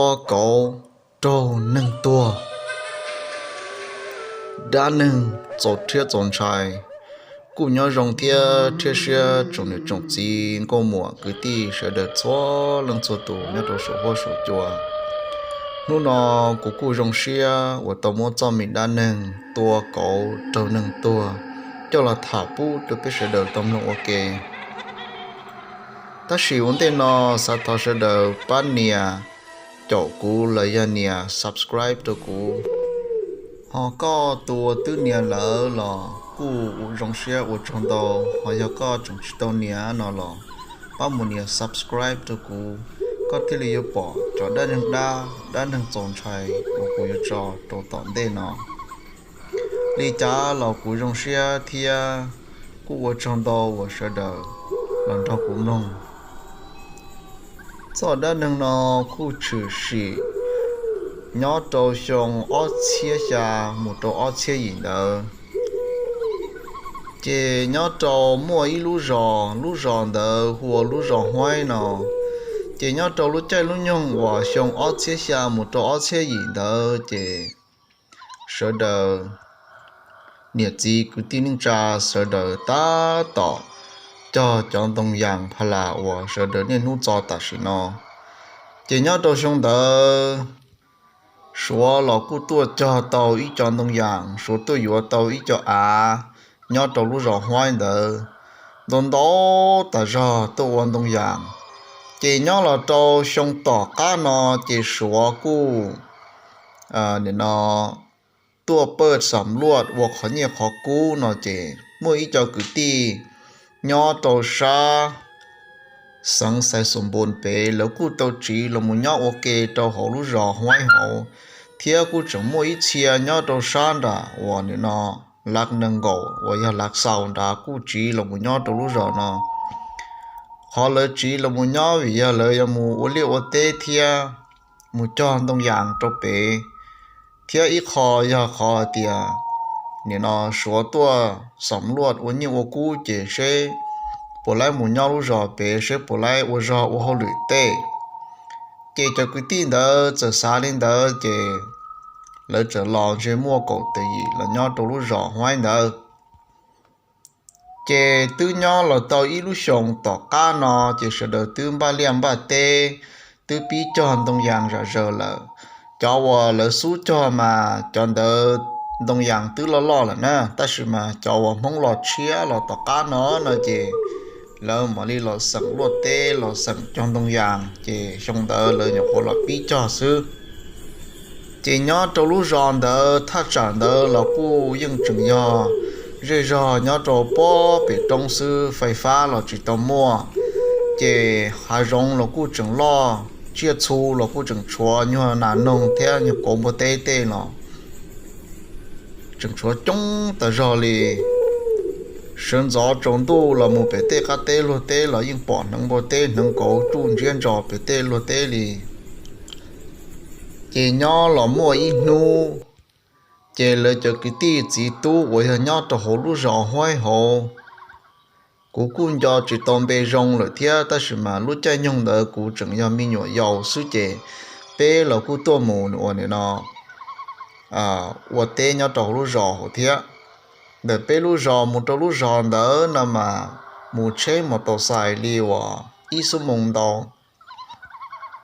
Tua kauv raug neeg tuag. Dab neeg txaus rhiab txaus ntshai. Kuj nyob zoo thiab rhiab siab tsoom niam tsoom txiv nkauj muam kwv tij sawv daws txhua leej txhua tus nyob rau saum huab saum cua. Hnub no kuv kuj zoo siab uas tau muab txoj me dab neeg tua kauv raug neeg tuag coj los tham pub rau peb sawv daws tau mloog ua ke. Tab sis ua ntej no xav thov sawv daws pab nias caum kuv los yog nias subscribe rau kuv. Ho koj tus uas twb nias lawm los kuj ua zoo siab ua tsaug ntau, ho yog koj tseem tsis tau nias no los pab mus nias subscribe rau kuv, koj thiaj li yuav pom cov dab neeg dab, dab neeg txaus ntshai uas kuv yuav tso rau tom ntej no. Li cas los kuv zoo siab thiab kuj ua tsaug ntau uas sawv daws los nrog kuv mloog. Txoj dab neeg no kuj tshwm sim nyob rau xyoo ob txhiab xya mus rau ob txhiab yim ntawd. Ces nyob rau muaj ib lub zos, lub zos ntawd hu ua lub zos Huaib no. Ces nyob rau lub caij lub nyoog uas xyoo ob txhiab xya mus rau ob txhiab yim ntawd ces sawv daws niam txiv kwv tij neej tsa sawv daws tab tom cog cov ntoo yas pha las uas sawv daws niaj hnub txo tam sim no. Ces nyob rau xyoo ntawd Suav los kuj tuaj cog tau ib co ntoo yas, Suav tuaj yuav tau ib co av nyob rau lub zos Huaib ntawd ntau ntau tas zog tuaj ua ntoo yas. Ces nyob los rau xyoo tom qab no ces Suav kuj nim no tuaj pawj xam luaj ua qhov nyiaj qhov kub no ces muaj ib co kwv tij nyob rau sab xeev Xais Xus Npus pem lawv kuj tau tsiv los mus nyob ua ke rau hauv lub zos Huaib hauv, thiab kuj tseem muaj ib txhia nyob rau sab nram uas nim no Lav Nees Nkaum uas yog Lav Xaus nrad kuj tsiv los mus nyob rau lub zos no. Qhov lawv tsiv los mus nyob vim yog lawv yuav mus ua liaj ua teb thiab mus cog ntoo yas rau pem, thiab ib qho yog qhov hais tias nim no Suav tuaj xam luaj ua nyiaj ua kub ces seb puas laib mus nyob lub zos pem seb puas laib ua zog ua hauj lwm tej. Ces cov kwv tij ntawd txawm xav li ntawd ces lawv txawm los ntshe muaj kaum tawm yim los nyob rau lub zos Huaib ntawd. Ces twb nyob los tau ib lub xyoos tom qab no ces sawv daws twb npaj liaj npaj teb, twb pib cog ntoo yas zom zaws lawm. Cov uas lawv xub cog mas cov ntawd ntoo yas twb loj loj lawm na, tab sis mas cov uas Hmoob los tshiab los tom qab no no ces lawv mam li los xeem luaj teb los xeem cog ntoo yas ces xyoo ntawd lawv nyuam qhuav los pib cog xwb. Ces nyob rau lub zos ntawd thaj tsam ntawd los kuj yeej tseem yog zej zog nyob rau pob pem roob xwb, fais fab los tsis tau muaj. Ces hav zoov los kuj tseem loj, tsiaj txhu los kuj tseem tshuav, nyuag nas noog thiab nyuag kauv npua teb tej los tseem tshuav coob tas zog li. Sawv ntxov tsaus ntuj los mus pem tej qab teb luag teb los yeej pom hneev npua teb hneev kauv tsuj ntsiab ntso pem tej luag teb li. Ces nyob los muaj ib hnub, ces lawv cov kwv tij txiv tub uas yog nyob rau hauv lub zos Huaib hauv, kuv kuj nco tsis tau npe zoo lawm thiab, tab sis mas lub caij nyoog ntawd kuv tseem yog me nyuam yaus xwb ces peb los kuj tuaj mus uas nim no ua teb nyob rau hauv lub zos hauv thiab. Ntawm peb lub zos mus rau lub zos ntawd no mas mus tsheb mos taus xais li uas ib xuab moos ntau.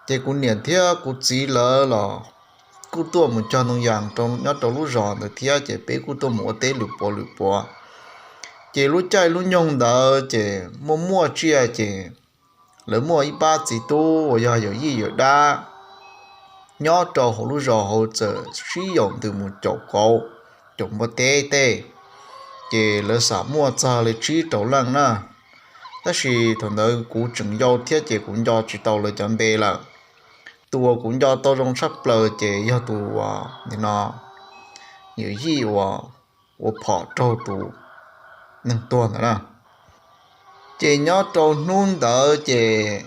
Ces kuv niam thiab kuv txiv lawv los kuj tuaj mus cog ntoo yas nyob rau lub zos ntawd thiab, ces peb kuj tuaj mus ua teb lwm puas lwm puas. Ces lub caij lub nyoog ntawd ces muaj muaj tsiaj ces lawv muaj ib pab txiv tub uas yog yawm yij yawm dab nyob rau hauv lub zos hauv txawm sib yaum ntws mus caum kauv, caum npua teb tej. Ces lawv xam muaj txog li tsib rau leej na. Tab sis thaum ntawd kuv tseem yau thiab ces kuv nco tsis tau lawv cov npe lawm. Tus uas kuv nco tau zoo tshaj plaws ces yog tus uas nim no yawm yij uas ua phom raug tus neeg tuag ntawd na. Ces nyob rau hnub ntawd ces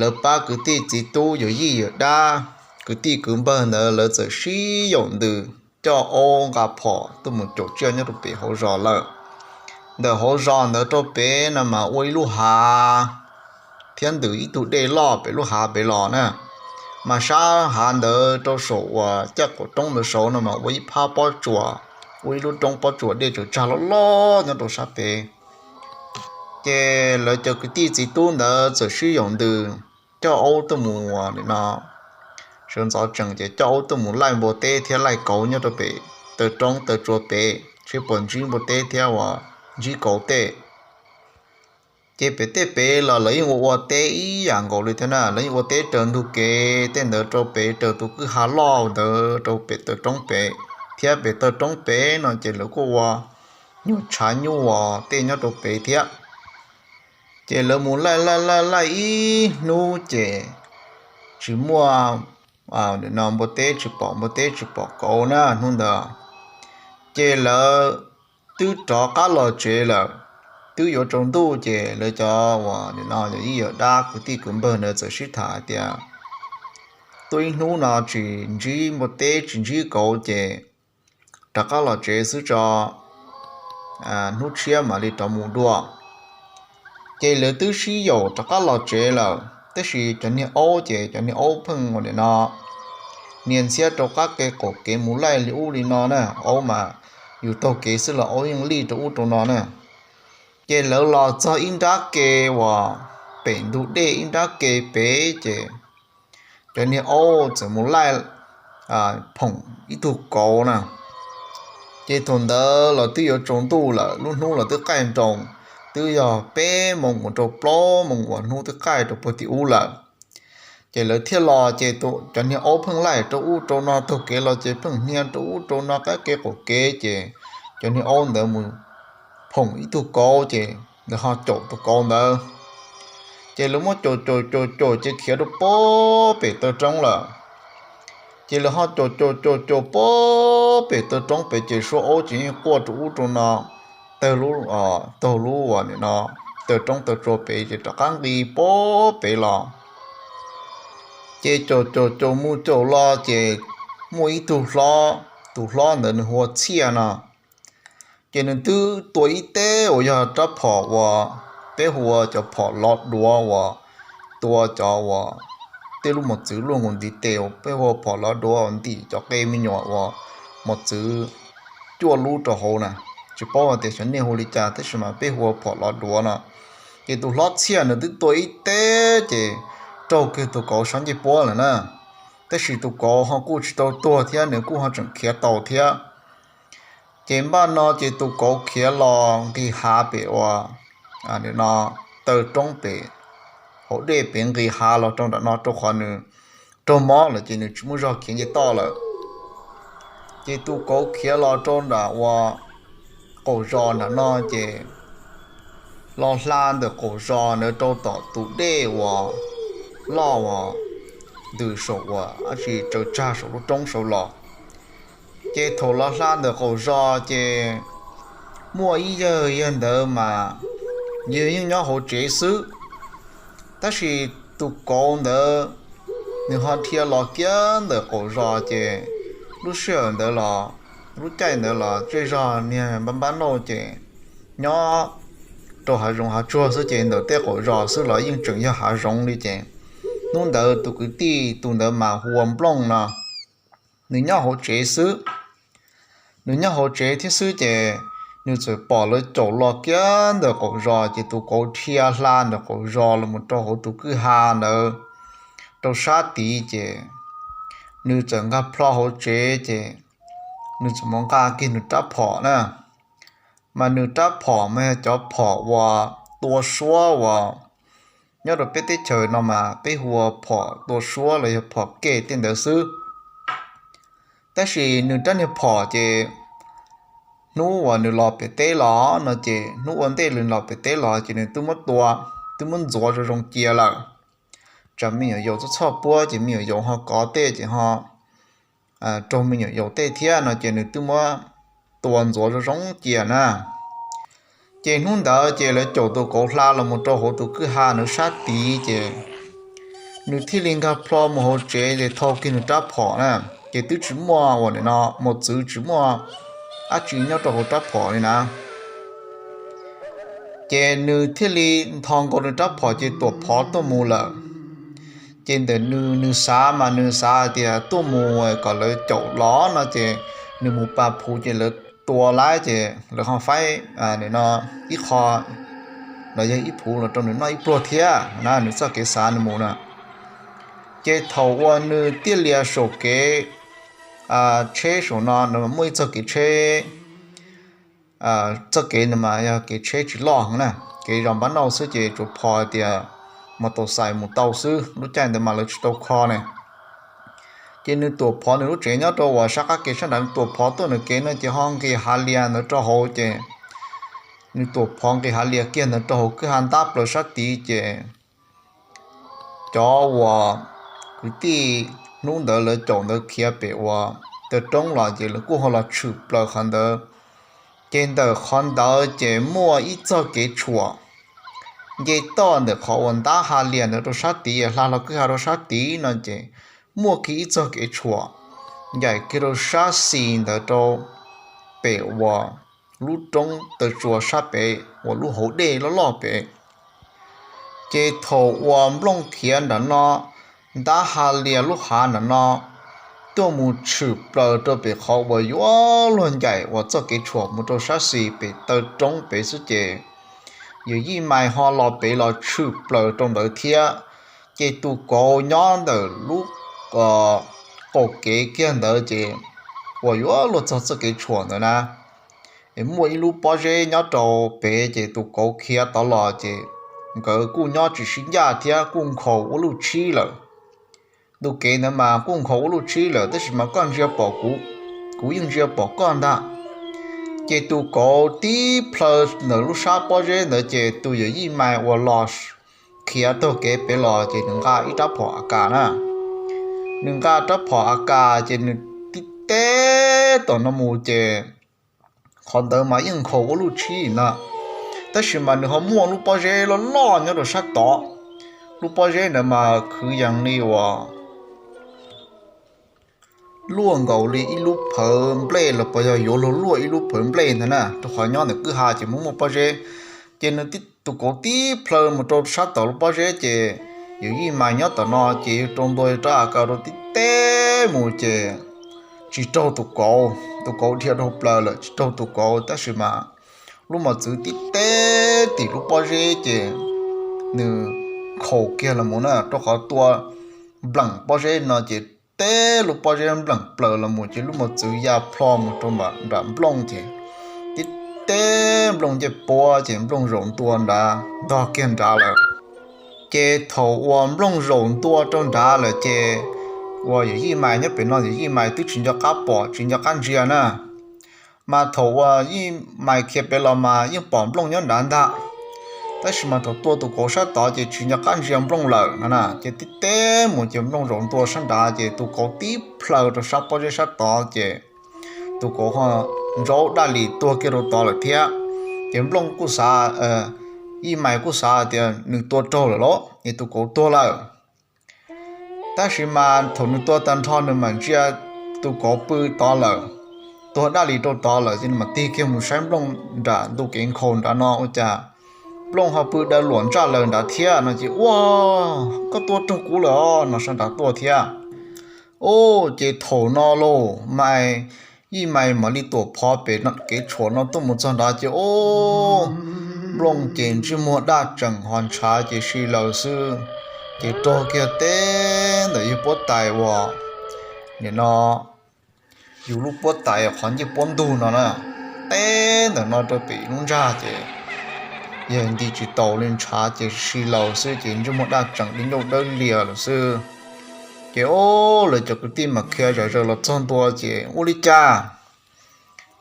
lawv pab kwv tij txiv tub yawm yij yawm dab, kwv tij kwv npawg ntawd lawv txawm sib yaum ntws coj aub nqa phom tuaj mus caum tsiaj nyob rau pem hauv zos lawm. Ntawm hauv zos ntawd rau pem no mas ua ib lub hav thiab ntws ib tug dej loj pem lub hav pem los na. Mas sab hav ntawd rau saum uas caj qaum roob ntawd saud no mas ua ib phab pob tsuas, ua ib lub roob pob tsuas dej tsaws tsag loj loj nyob rau sab pem. Ces lawv cov kwv tij txiv tub ntawd txawm sib yaum ntws coj aub tuaj mus ua li no, sawv ntxov tsees ces coj aub tuaj mus laij npua teb thiab laij kauv nyob rau pem taw roob taw tsua pem seb puas ntsib npua teb thiab uas ntsib kauv tej. Ces pem tej pem los lawv yeej ua ua teb ib yam nkaus li thiab na, lawv yeej ua teb raws ntug kev tej ntawd rau pem raws tus kwj ha loj ntawd rau pem taw roob pem, thiab pem taw roob pem no ces lawv kuj ua nyuag tshav nyuj uas tej nyob rau pem thiab. Ces lawv mus laij laij laij laij ib hnub ces tsis muaj, no npua teb tsis pom npua teb tsis pom kauv na hnub ntawd. Ces lawv twb rov qab los tsev lawm, twb yuav tsaus ntuj ces lawv cov uas no yog ib yam dab kwv tij kwv npawg ntawd txawm sib tham hais tias tuaj ib hnub no tsis ntsib npua teb tsis ntsib kauv ces rov qab los tsev xwb tso, hnub tshiab mam li rov mus dua. Ces lawv twb sib yaum rov qab los tsev lawm, tab sis cov niag aub ces cov niag aub pheej ua li no nias ntxhiab rau qab ke qaum kev mus laij li ub li no na, aub mas yus taug kev xwb los aub yeej lij rau ub rau no na. Ces lawv los txog ib nrab ke uas pem ntug dej ib nrab ke pem ces cov niag aub txawm mus laij phoom ib tug kauv na. Ces thaum ntawd los twb yuav tsaus ntuj lawm, lub hnub los twb qaij nroos, twb yog peb moos mus rau plaub moos uas hnub twb qaij rau puag tim ub lawm. Ces lawv thiaj los ces cov niag aub pheej laij rau ub rau no, taug kev los ces pheej hnia rau ub rau no qab kev qaum kev ces cov niag aub ntawd mus phoom ib tug kauv ces lawv ho caum tus kauv ntawd. Ces lawv muab caum caum caum caum ces khiav rau puag pem taw roob lawm. Ces lawv ho caum caum caum caum puag pem taw roob pem ces suab aub ces yeej quaj rau ub rau no, tawg lub, taug lub uas no taw roob taw tsua pem ces rov qab nqis puag pem los. Ces caum caum caum mus caum los ces muaj ib tug hlob, tus hlob ntawd nws hu ua Txhiaj no. Ces nws twb tua ib teb uas yog rab phom uas peb hu ua cov phom lov duav uas tua cov uas tej lub mos txwv luaj nkaus ntiv tes, peb hu ua phom lov duav uas ntim cov qe me nyuam uas mos txwv cuaj lub rau hauv na. Tsis paub hais tias xyov nej hu li cas tab sis mas peb hu ua phom lov duav no. Ces tus hlob Txhiaj nws twb tua ib teb ces raug kiag tus kauv sab ncej puab lawm na. Tab sis tus kauv ho kuj tsis tau tuag thiab, nws kuj ho tseem khiav tau thiab. Ces npaj no ces tus kauv khiav los nqis hav pem uas no taw roob pem hauv dej pem nqis hav los rau nram no rau qhov nws raug mob lawm ces nws tsis muaj zog khiav nce toj lawm. Ces tus kauv khiav los rau nram uas qaum zos nram no ces los hla ntawm qaum zos ntawd rau tom tus dej uas loj uas ntws saum uas dab tsi tsaws tsag saum lub roob saud los. Ces thaum los hla ntawm qaum zos ces muaj ib yawg, yawg ntawd mas yawg yeej nyob hauv tsev xwb. Tab sis tus kauv ntawd nws ho dhia los kiag ntawm qaum zos ces lub sij hawm ntawd los lub caij ntawd los zej zog niag npab npab nauj ces nyob rau hav zoov hav tsuag xwb ces ntawm tej qaum zos xwb los yeej tseem yog hav zoov li ces hnub ntawd tus kwv tij tus ntawd mas hu ua Nplooj no, nws nyob hauv tsev xwb. Nws nyob hauv tsev thiab xwb ces nws txawm pom lawv caum los kiag ntawm qaum zos ces tus kauv dhia hla ntawm qaum zos los mus rau hauv tus kwj ha ntawd rau sab tid ces nws txawm nkag plho hauv tsev ces nws txawm mus nqa kiag nws rab phom na. Mas nws rab phom mas yog cov phom uas tua suab uas nyob rau peb teb chaws no mas peb hu ua phom tua suab los yog phom kej tej ntawd xwb. Tab sis nws rab niag phom ces hnub uas nws los pem teb los no ces hnub ua ntej nws los pem teb los ces nws twb muab tua, twb muab ntxuav zoo zoo cia lawm. Tsam me nyuam yaus txoj txhoj puab ces me nyuam yaus ho kov tej ces ho raug me nyuam yaus tej thiab no ces nws twb muab tua ntxuav zoo zoo cia na. Ces hnub ntawd ces lawv caum tus kauv hla los mus rau hauv tus kwj ha nws sab tid ces nws thiaj li nkag plho mus hauv tsev ces thau kiag nws rab phom na. Ces twb tsis muaj uas nim no mos txwv tsis muaj dab tsi nyob rau hauv rab phom li na. Ces nws thiaj li ntho nkaus nws rab phom ces tuam phov tuaj mus lawm. Ces ntawm nws, nws xav mas nws xav tias tuaj mus kom lawv caum los no ces nws mus pas phuv ces lawv tua lawm ces lawv ho faib no ib qho los yog ib phuv los rau nws noj ib pluag thiab na, nws txoj kev xav nws mus na. Ces thaum uas nws tiaj lias saum kev tsheb saum no, nws muaj ib txoj kev tsheb, txoj kev ntawd mas yog kev tsheb tsis loj heev na, kev zos npab nauj xwb ces tsuas phov tias mos taus xais mus tau xwb, lub caij ntawd mas lawv tsis tau kho ne. Ces nws tuam phov nws lub tsev nyob rau uas sab qab kev sab nrad, nws tuam phov tuaj nws kev no ces ho nqis hav lias ntawd rau hauv ces nws tuam phov nqis hav lias kiag ntawd rau hauv kwj ha ntab plaws sab tid ces cov uas kwv tij hnub ntawd lawv caum ntawd khiav pem uas taw roob los ces lawv kuj ho los tshwm plaws qhov ntawd. Ces ntawm qhov ntawd ces muaj ib txoj kev tshuam nce toj ntawm qhov uas ntab ha lias ntawd rau sab tid hla hlo kwj ha rau sab tid no ces muaj kiag ib txoj kev tshuam ncaim kiag rau sab xis ntawd rau pem uas lub roob taw tsua sab pem uas lub hauv dej loj loj pem. Ces thaum uas Nplooj khiav nram no, ntab ha lias lub hav nram no tuaj mus tshwm plaws rau pem qhov uas yuav luag ncaim uas txoj kev tshuam mus rau sab xis pem taw roob pem xwb ces yawm yij mais ho los pem los tshwm plaws rau ntawd thiab. Ces tus kauv nyob ntawm lub qaum kev kiag ntawd ces uas yuav luag txog txoj kev tshuam ntawd na, es muaj ib lub pob zeb nyob rau pem ces tus kauv khiav tod los ces nkawd kuj nyob tsis sib ncaj thiab kuj nkhaus ua luj tshib lawm. Ntu kev ntawd mas kuj nkhaus ua luj tshib lawm tab sis mas koj ntsia pom kuv, kuv yeej ntsia pom koj ntag. Ces tus kauv tib plhaw ntawm lub sab pob zeb ntawd ces tus yawm yij mais uas los khiav taug kev pem los ces nws nqa ib rab phom a kas na. Nws nqa rab phom a kas ces nws tib teb tom no mus ces qhov ntawd mas yeej nkhaus ua luj tshib na, tab sis mas nws ho muaj lub pob zeb loj loj nyob rau sab tod. Lub pob zeb ntawd mas khwv yees li uas luaj nkaus li ib lub phawv nplej los puas yog yuav luag luaj ib lub phawv nplej ntag na, rau qhov nyob ntawm kwj ha ces muaj muaj pob zeb. Ces nws, tus kauv tib plhaw mus rau sab tom lub pob zeb ces yawm yij mais nyob tom no ces yawg rau ntua rab a kas rau tib teb mus ces tsis raug tus kauv, tus kauv dhia dhau plaws lawm tsis raug tus kauv tab sis mas lub mos txwv tib teb tim lub pob zeb ces nws nkhaus kiag los mus na, rau qhov tua npleem pob zeb no ces teb lub pob zeb npleem plaws los mus ces lub mos txwv ya plho mus rau nram Nplooj ces tib teb Nplooj ncej puab ces Nplooj zaum ntua nrad ntog kiag nrad lawm. Ces thaum uas Nplooj zaum ntua rau nrad lawm ces uas yawm yij mais nyob pem no yawm yij mais twb tsis nco qab pom tsis nco qab ntsia na. Mas thaum uas yij mais khiav pem los mas yeej pom Nplooj nyob nrad ntag, tab sis mas thaum tua tus kauv sab tod ces tsis nco qab ntsia Nplooj lawm no na. Ces tib teb mus ces Nplooj zaum ntua sab nrad ces tus kauv tib plhaw rau sab pob zeb sab tod ces tus kauv ho ntsaub daj li tuag kiag rau tod lawm thiab. Ces Nplooj kuj xav, yij mais kuj xav tias nws tua raug lawm lauj, es tus kauv tuag lawm. Tab sis mas thaum nws tua tag nrho nws mam ntsia tus kauv pw tod lawm, tuag daj li rau tod lawm ces nws mam tig kiag mus saib Nplooj nram ntu kev nkhaus nrad no ua cas Nplooj ho pw daw luam ntsaj lawm nrad thiab no ces, Ua, koj tua raug kuv lawm os, no sab nrad tuaj thiab. Ua ces thaum no lauj, mais, yij mais mam li tuam phov pem kev tshuam no tuaj mus txog nrad ces, Ua, Nplooj ces ntsej muag daj tseem ho ntshav ces si laws xwb. Ces raug kiag teb ntawm yawg puab tais uas, nim no yus lub puab tais qhov ncej puab ntug no na, teb ntawm no rau pem lub ntsag ces yawg nti tsis taus li ntshav ces si laws xwb ces ntsej muag daj tseem li ncauj dawb lias lawm xwb. Ces, Ua, lawv cov kwv tij mas khiav zom zaws los txog ntua ces ua li cas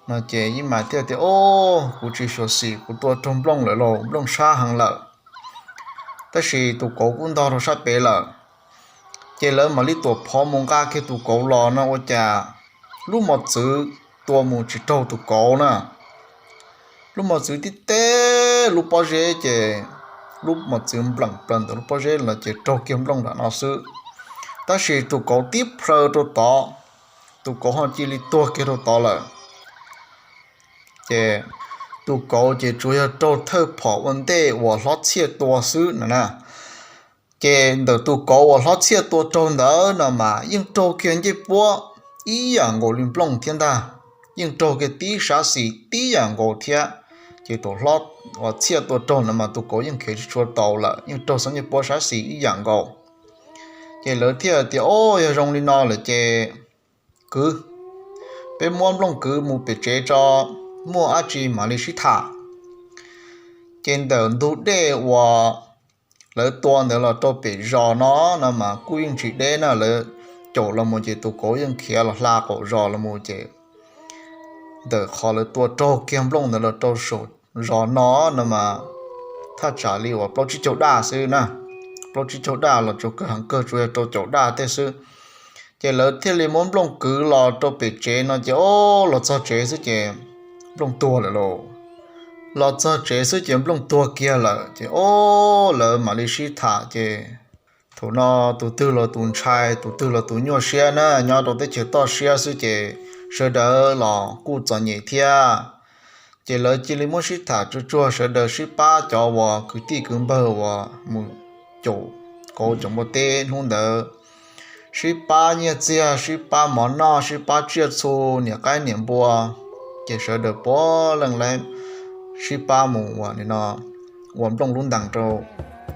no ces yij mais thiaj tias, Ua, kuv tsis xyuam xim kuv tua raug Nplooj lawm lauj, Nplooj sab heev lawm. Tab sis tus kauv kuj ntog rau sab pem lawm. Ces lawv mam li tuam phov mus nqa kiag tus kauv los no ua cas lub mos txwv tua mus tsis raug tus kauv na. Lub mos txwv tib teb lub pob zeb ces lub mos txwv npleem plaws ntawm lub pob zeb los ces raug kiag Nplooj nram no xwb. Tab sis tus kauv tib plhaw rau tod, tus kauv ho cia li tuag kiag rau tod lawm. Ces tus kauv ces tsuas yog raug thawj phom ua ntej uas hlob txhiaj tua xwb no na. Ces ntawm tus kauv uas hlob Txhiaj tua raug ntawd no mas yeej raug kiag ncej puab ib yam nkaus li Nplooj thiab ntag, yeej raug kiag tib sab xis tib yam nkaus thiab. Ces tus hlob uas Txhiaj tua raug no mas tus kauv yeej khiav tsis tshua tau lawm, yeej raug xab ncej puab sab xis ib yam nkaus. Ces lawv thiaj tias, Au, yog zoo li no lawm ces kwv, peb muab Nplooj kwv mus pem tsev tso, muaj dab tsi mam li sib tham. Ces ntawm ntug dej uas lawv tua ntawd los rau pem zos no, no mas kuj yeej tsis deb na, lawv caum los mus ces tus kauv yeej khiav los hla qaum zos los mus ces ntawm qhov lawv tua raug kiag Nplooj ntawd los rau saum zos no, no mas thaj tsam li uas plaub tsib caug daj xwb na, plaub tsib caug daj los tsuas kawg heev kawg tsuas yog rau caum daj tej xwb. Ces lawv thiaj li muab Nplooj kwv los rau pem tsev no ces, o, los txog tsev xwb ces Nplooj tuag lawm lauj. Los txog tsev xwb ces Nplooj tuag kiag lawm ces, o, lawv mam li sib tham ces thaum no tus twg los tus ntshai, tus twg los tus nyuaj siab na, nyob rau teb chaws toj siab xwb ces sawv daws los kuj txom nyem thiab. Ces lawv cia li muab sib tham tsuag tsuag, sawv daws sib pab, cov uas kwv tij kwv npawg uas mus caum kauv caum npua teb hnub ntawd, sib pab nyiaj txiag, sib pab mov noj, sib pab tsiaj txhu, niam qaib niam npua, ces sawv daws puav leej sib pab mus ua Nplooj lub ntees rau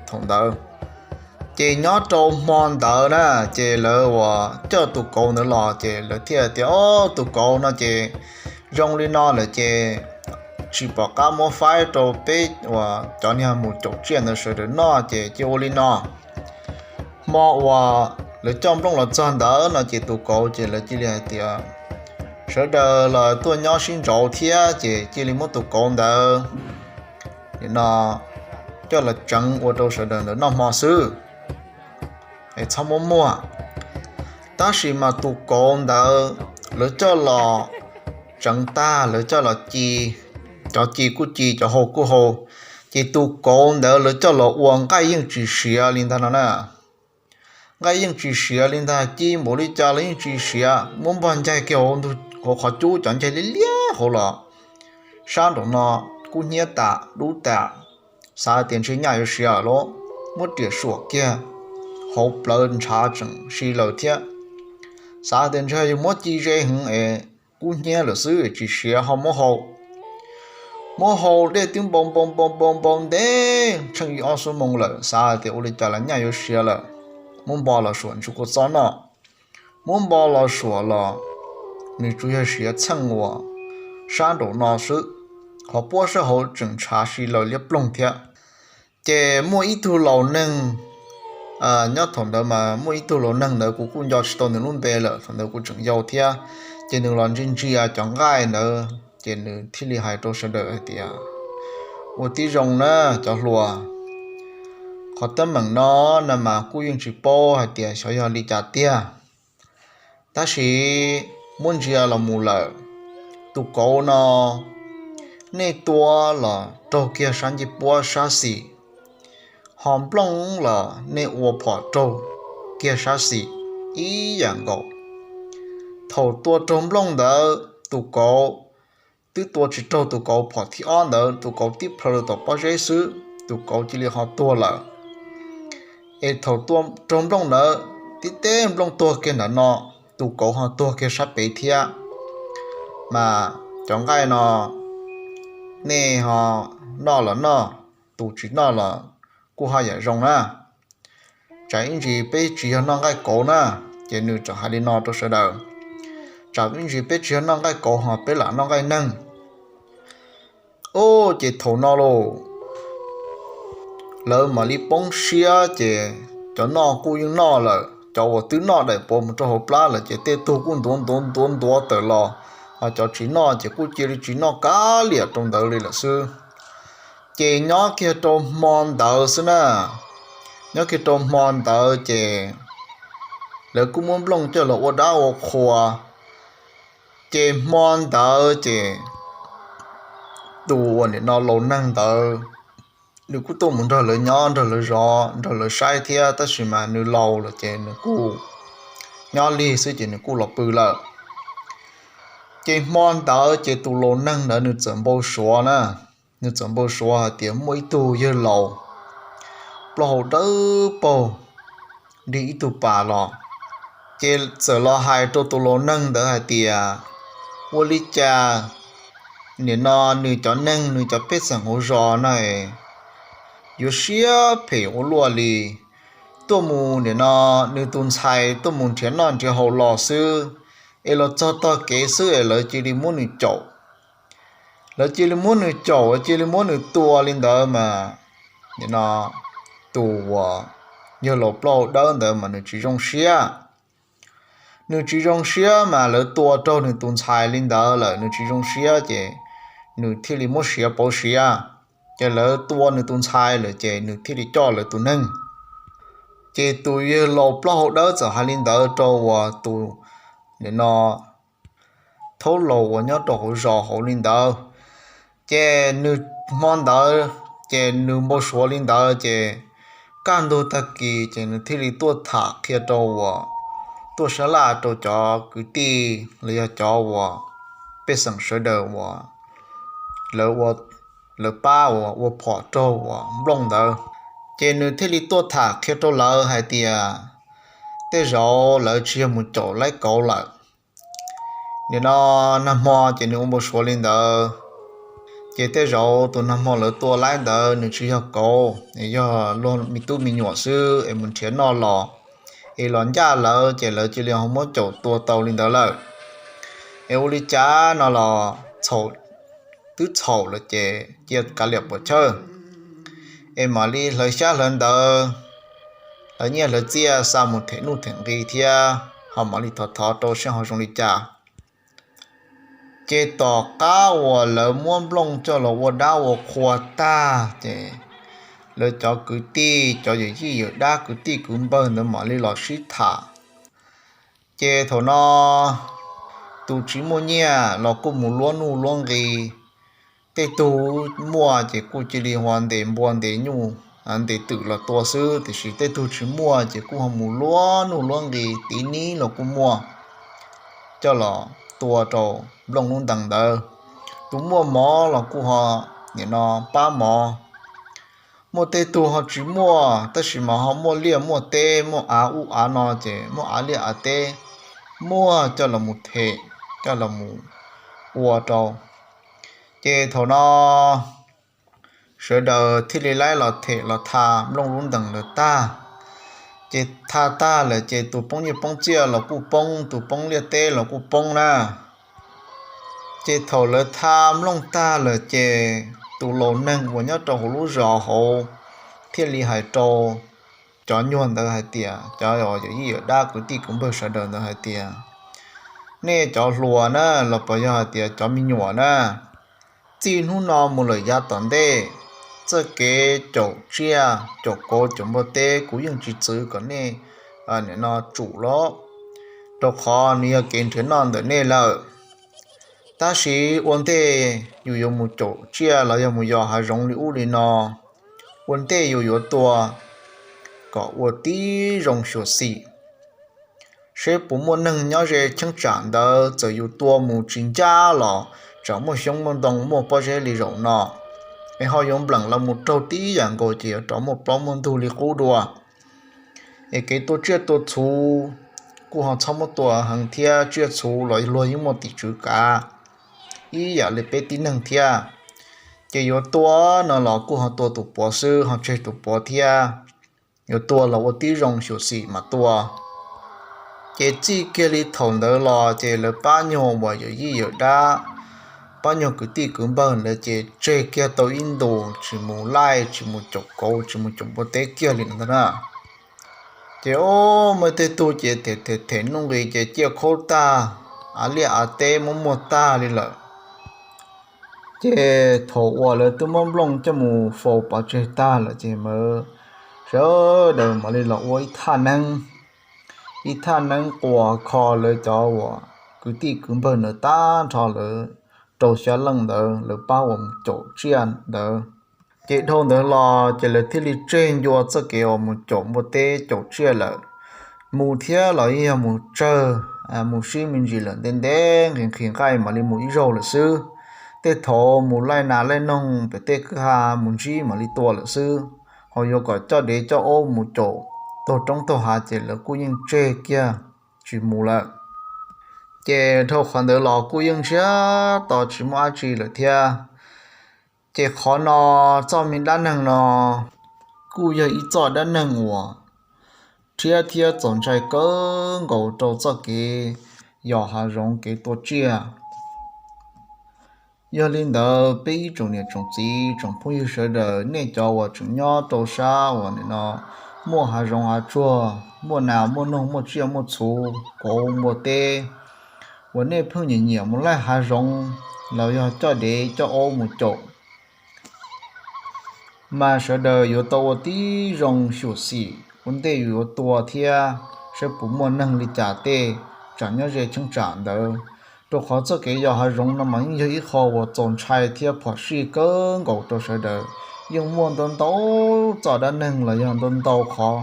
thaum ntawd. Ces nyob rau hmo ntawd na, ces lawv uas coj tus kauv ntawd los ces lawv thiaj tias, O, tus kauv no ces zoo li no lawm ces tsis pom qab muab faib rau peb uas cov niag mus caum tsiaj ntawd sawv daws noj ces cia ua li no. Hmo uas lawv coj Nplooj los txog ntawd no ces tus kauv ces lawv cia li hais tias sawv daws los tuaj nyob sib ntsauv thiab ces cia li muab tus kauv ntawd no coj los tseev ua rau sawv daws ntawd noj hmo xwb, txhob muab muag. Tab sis mas tus kauv ntawd lawv coj los tseev tag, lawv coj los ci, cov ci kuj ci, cov hau kuj hau, ces tus kauv ntawd lawv coj los ua nqaij yeej tsis siav li ntag no na. Nqaij yeej tsis siav li ntag, ci npaum li cas los yeej tsis siav, muab npog ncaig kiag hauv qhov cub, cov ncaig liab liab hauv los sab nraum no kub hnyiab tas dub tas, xav tias ntshe nyaj yuav siav lawm, muab riam suam kiag hauv plawv ntshav tseem si laws thiab, xav tias ntshe yus muab ci ze heev es kub hnyiab lawm xwb tsis siav, ho muab hau. Muab hau dej twb npau npau npau npau npau ntev tsheej ib ob xuab moos lawm, xav tias ua li cas los nyaj yuav siav lawm, muab npo los suam ntsw kua txob noj. Muab npo los suam los nws tsuas yog siav txheej uas sab nraum no xwb, qhov puab sab hauv tseem ntshav si laws liab ploog thiab. Ces muaj ib tug laus neeg, nyob thaum ntawd mas muaj ib tug laus neeg ntawd kuv kuj nco tsis tau nws lub npe lawm, thaum ntawd kuv tseem yau thiab, ces nws los ntsia ntsia cov nqaij ntawd ces nws thiaj li hais rau sawv daws hais tias, Ua tib zoo na cov hluas, qhov teeb meem no na mas kuj yeej tsis paub hais tias xyov yog li cas tiag, tab sis muab ntsia los mus lawm, tus kauv no nej tua los raug kiag sab ncej puab sab xis, ho Nplooj los nej ua phom raug kiag sab xis ib yam nkaus. Thaum tua raug Nplooj ntawd tus kauv twb tua tsis raug tus kauv phom thib ob ntawd, tus kauv tib plhaw rau tom pob zeb xwb tus kauv cia li ho tuag lawm. Es thaum tua raug Nplooj ntawd tib teb Nplooj tuag kiag nram no, tus kauv ho tuag kiag sab pem thiab. Mas cov nqaij no nej ho noj los noj, tus tsis noj los kuj haj yam zoo na. Tsam ib ntsis peb tsis yog noj nqaij kauv na. Ces nws txawm hais li no rau sawv daws, Tsam ib ntsis peb tsis yog noj nqaij kauv ho peb lam noj nqaij neeg. Ub, ces thaum no lauj, lawv mam li poob siab ces cov noj kuj yeej noj lawm, cov uas twb noj daim puav mus rau hauv plab lawm ces tej tug kuj ntuav ntuav ntuav ntuav tawm los, ho cov tsis noj ces kuj cia li tsis noj kav liam rau ntawd li lawm xwb. Ces nyob kiag rau hmo ntawd xwb na, nyob kiag rau hmo ntawd ces lawv kuj muab Nplooj coj los ua dab ua qhua. Ces hmo ntawd ces tus uas nim no laus neeg ntawd, nws kuj tuaj mus nrog lawv nyob, nrog lawv zov, nrog lawv saib thiab, tab sis mas nws laus lawm ces nws kuj nyob lig xwb ces nws kuj los pw lawm. Ces hmo ntawd ces tus laus neeg ntawd nws txawm npau suav na, nws txawm npau suav hais tias muaj ib tug yawg laus plaub hau dawb paug nrig ib tug pas los. Ces txawm los hais rau tus laus neeg ntawd hais tias, ua li cas nim no nws cov neeg, nws cov pej xeem hauv zos na yuav siab phem ua luaj li. Tuaj mus nim no nws tus ntxhais tuaj mus nrhiav noj nrhiav haus los xwb, es los txog tog kev xwb es lawv cia li muab nws caum. Lawv cia li muab nws caum, cia li muab nws tua li ntawd mas, nim no tus uas yawg laus plaub hau dawb ntawd mas nws tsis zoo siab. Nws tsis zoo siab mas lawv tua raug nws tus ntxhais li ntawd lawm, nws tsis zoo siab ces nws thiaj li muab siav pauv siav. Ces lawv tua nws tus ntxhais lawm ces nws thiaj li coj lawv tus neeg. Ces tus yawg laus plaub hau dawb txawm hais li ntawd rau uas tus, nim no thaub laus uas nyob rau hauv zos hauv li ntawd. Ces nws hmo ntawd ces nws npau suav li ntawd ces kaj ntug tag kis ces nws thiaj li tuaj tham qhia rau uas, tuaj sab laj rau cov kwv tij los yog cov uas pej xeem sawv daws uas lawv ua, lawv pab uas ua phom raug uas Nplooj ntawd. Ces nws thiaj li tuaj tham qhia rau lawv hais tias tej zaum lawv tsis yog mus caum laib kauv lawm. Nim no nag hmo ces nws ua npau suav li ntawd, ces tej zaum tus nag hmo lawv tua laib ntawd nws tsis yog kauv, yog luag me tub me nyuam xwb es mus nrhiav noj los, es los ncaj lawv ces lawv cia li ho muab caum tua tau li ntawd lawm. Es ua li cas no los txhaum, twb txhaum lawm ces cia kav liam puas chawj, es mam li hlawv xyab hlawv ntawv, hlawv nyiaj hlawv txiaj xa mus them nuj them nqi thiab ho mam li thov thov rau seb ho zoo li cas. Ces tom qab uas lawv muab Nplooj coj los ua dab ua qhua tag ces lawv cov kwv tij, cov yawm yij yawm dab kwv tij kwv npawg ntawd mam li los sib tham. Ces thaum no tus tsis muaj nyiaj los kuj mus luab nuj luab nqi, tej tug muaj ces kuj cia li ho ntes npua ntes nyuj, ntes twm los tua xwb, tiam sis tej tug tsis muaj ces kuj ho mus luab nuj luab nqi, tiv nib los kuj muaj, coj los tua rau Nplooj lub ntees ntawd. Tus muaj mov los kuj ho, nim no pab mov. Muaj tej tug ho tsis muaj tab sis mas ho muaj liaj muaj teb, muaj av ub av no ces muaj av liaj av teb, muaj coj los mus them, coj los mus ua rau. Ces thaum no sawv daws thiaj li laib los them los tha Nplooj lub ntees lawm tag. Ces tha tag lawm ces tus poob nyiaj poob txiaj los kuj poob, tus poob liaj teb los kuj poob na. Ces thaum lawv tha Nplooj tag lawm ces tus laus neeg uas nyob rau hauv lub zos hauv thiaj li hais rau cov nyuag ntawd hais tias, cov yawm yij yawm dab kwv tij kwv npawg sawv daws ntawd hais tias, nej cov hluas na, los puas yog hais tias cov me nyuam na, txij hnub no mus lawm yav tom ntej, txoj kev caum tsiaj caum kauv caum npua teb kuv yeej tsis txwv kom nej, nim no tsum los, rau qhov nws yog kev nrhiav noj ntawm nej lawm. Tab sis ua ntej yus yuav mus caum tsiaj los yog mus yos hav zoov li ub li no, ua ntej yus yuav tua kom ua tib zoo xyuam xim, seb puas muaj neeg nyob ze cheeb tsam ntawd, txawm yus tua mus tsis ncaj los tsam muaj xyoob muaj ntoo muaj pob zeb li zaum no, es ho yuav npleem los mus raug tib yam nkaus ces yuav rov muaj plaub muaj ntug li qub dua. Es kev tua tsiaj tua txhu kuj ho txhob muab tua heev thiab, tsiaj txhu los luag yeej muaj tim tswv kav ib yam li peb tib neeg thiab. Ces yuav tua no los kuj ho tua tus puav xwb, ho tseg tus puav thiab. Yuav tua los ua tib zoo xyuam xim mas tua. Ces txij kiag li thaum ntawd los ces lawv pab nyuag uas yawm yij yawm dab, pab nyuag kwv tij kwv npawg ntawd ces tseg kiag tau ib ntus tsis mus laij, tsis mus caum kauv, tsis mus caum npua teb kiag li ntag na. Ces muaj tej tug ces them them nuj nqis ces ciaj khaub tag, av liaj av teb muab muag tag li lawm. Ces thaum uas lawv twb muab Nplooj coj mus faus pov tseg tag lawm ces mas sawv daws mam li los ua ib thaj neeb, ib thaj neeb quas kho lawv cov uas kwv tij kwv npawg ntawd tag nrho lawv rau xya leej ntawd lawv pab uas mus caum tsiaj ntawd. Ces dhau ntawd los ces lawv thiaj li tseg ncua txoj kev uas mus caum npua teb caum tsiaj lawm. Mus thiab los yeej yog mus tsawg, mus sib me ntsis lawm ntev ntev nqhis nqhis nqaij mam li mus ib zaug lawm xwb. Tej thaum mus laij nas laij noog pem tej kwj ha mus ntsib mam li tua lawm xwb. uas yuav kom coj dev coj aub mus caum taug roob taug hav ces lawv kuj yeej tseg kiag tsis mus lawm. Ces dhau qhov ntawd los kuj yeej ntsiag to tsis muaj dab tsi lawm thiab. Ces qhov no, txoj me dab neeg no kuj yog ib txoj dab neeg uas rhiab thiab txaus ntshai kawg nkaus rau txoj kev yos hav zoov kev tua tsiaj. Yog li ntawd peb ib tsoom niam tsoom txiv tsoom phooj ywg sawv daws, nej cov uas tseem nyob rau sab uas nim no muaj hav zoov hav tsuag, muaj nas muaj noog, muaj tsiaj muaj txhu, kauv npua teb, uas nej pheej nyiam nyiam mus laij hav zoov los yog coj dev coj aub mus caum, mas sawv daws yuav tau ua tib zoo xyuam xim ua ntej yus yuav tua thiab, saib puas muaj neeg li cas tej, tsam nyob ze cheeb tsam ntawd. Rau qhov txoj kev yos hav zoov no mas yeej yog ib qho uas txaus ntshai thiab phom sij kawg nkaus rau sawv daws. Yeej muaj ntau ntau txoj dab neeg los yog ntau ntau qhov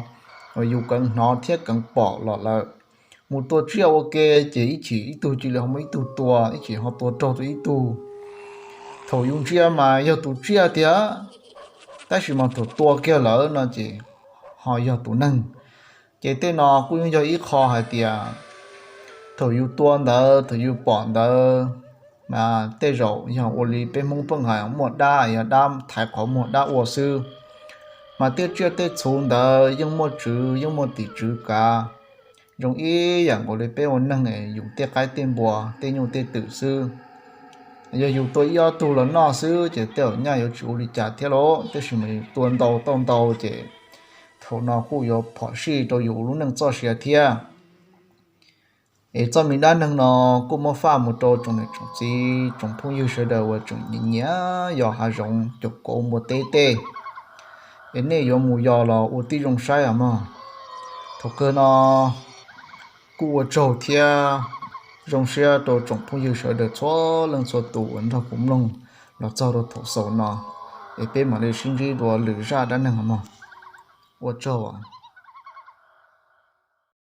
uas yus keev hnov thiab keev pom los lawm. Mus tua tsiaj ua ke ces ib chim ib tug cia li ho muab ib tug tua, ib chim ho tua raug rau ib tug. Thaum yus ntsia mas yog tus tsiaj tiag, tab sis mas thaum tua kiag lawm no ces ho yog tus neeg. Ces tej no kuj yeej yog ib qho hais tias thaum yus tua ntawd, thaum yus pom ntawd, mas tej zaum yog ua li peb Hmoob pheej hais muaj dab, yog dab thaiv qhov muag dab ua xwb. Mas tej tsiaj tej txhu ntawd yeej muaj tswv, yeej muaj tim tswv kav, zoo ib yam nkaus li peb ua neeg yus tej qaib tej npua, tej nyuj tej twm xwb. Yog yus tua ib ob tug los noj xwb ces tej zaum nyaj yuav tsis ua li cas thiab lauj, tab sis mas yus tua ntau tau ntau ces thaum no kuj yuav phom sij rau yus lub neej txoj sia thiab. Es txoj me dab neeg no kuj muab faj mus rau tsoom niam tsoom txiv tsoom phooj ywg sawv daws uas tseem nyiam nyiam yos hav zoov caum kauv npua teb tej. Es nej yuav mus yos los ua tib zoo saib os mog. Thaum kawg no kuj ua tsaug thiab zoo siab rau tsoom phooj ywg sawv daws txhua leej txhua tus uas nrog kuv mloog los txog rau thaum xaus no. Es peb mam li sib ntsib dua lwm zaj dab neeg os mog. Ua tsaug.